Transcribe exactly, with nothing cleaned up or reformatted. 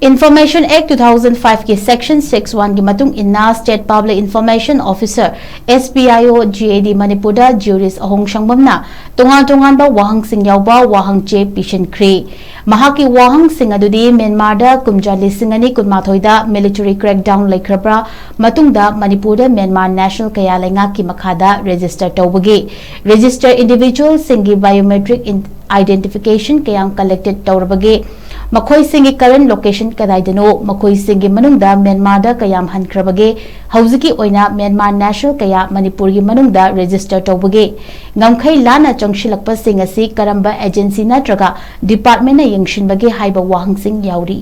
Information Act two thousand five ꯀꯤ Section six one ꯒꯤ ꯃꯇꯨꯡ ꯏꯟꯅ State Public Information Officer, S P I O, G A D ꯃꯅꯤꯄꯨꯔꯗ Juris ꯑꯍꯣꯡ ꯁꯪꯕꯝꯅ ꯇꯣꯉꯥꯟ ꯇꯣꯉꯥꯟꯕ ꯋꯥꯍꯪꯁꯤꯡ ꯌꯥꯎꯕ ꯋꯥꯍꯪ ꯆꯦ ꯄꯤꯁꯤꯟꯈ꯭ꯔꯦ꯫ ꯃꯍꯥꯛꯀꯤ ꯋꯥꯍꯪꯁꯤꯡ ꯑꯗꯨꯗꯤ ꯃ꯭ꯌꯥꯟꯃꯥꯔꯗ ꯀꯨꯝꯖꯥ ꯂꯤꯁꯤꯡ ꯑꯅꯤ ꯀꯨꯟꯃꯥꯊꯣꯏꯗ military crackdown ꯂꯩꯈ꯭ꯔꯕ꯭ꯔꯥ? ꯃꯇꯨꯡꯗ ꯃꯅꯤꯄꯨꯔꯗ ꯃ꯭ꯌꯥꯟꯃꯥꯔ national ꯀꯌꯥ ꯂꯩꯉꯥꯛꯀꯤ ꯃꯈꯥꯗ register ꯇꯧꯕꯒꯦ? Register individualꯁꯤꯡꯒꯤ biometric in-, identification ꯀꯌꯥꯝ collected ꯇꯧꯔꯕꯒꯦ? ꯃꯈꯣꯏꯁꯤꯡꯒꯤ current location ꯀꯗꯥꯏꯗꯅꯣ? ꯃꯈꯣꯏꯁꯤꯡꯒꯤ ꯃꯅꯨꯡꯗ ꯃ꯭ꯌꯥꯟꯃꯥꯔꯗ ꯀꯌꯥꯝ ꯍꯟꯈ꯭ꯔꯕꯒꯦ? ꯍꯧꯖꯤꯛꯀꯤ ꯑꯣꯏꯅ ꯃ꯭ꯌꯥꯟꯃꯥꯔ national ꯀꯌꯥ ꯃꯅꯤꯄꯨꯔꯒꯤ ꯃꯅꯨꯡꯗ register ꯇꯧꯕꯒꯦ? ꯉꯝꯈꯩ ꯂꯥꯟꯅ ꯆꯪꯁꯤꯜꯂꯛꯄꯁꯤꯡ ꯑꯁꯤ ꯀꯔꯝꯕ agency ꯅꯠꯇ꯭ꯔꯒ departmentꯅ ꯌꯦꯡꯁꯤꯟꯕꯒꯦ ꯍꯥꯏꯕ ꯋꯥꯍꯪꯁꯤꯡ ꯌꯥꯎꯔꯤ꯫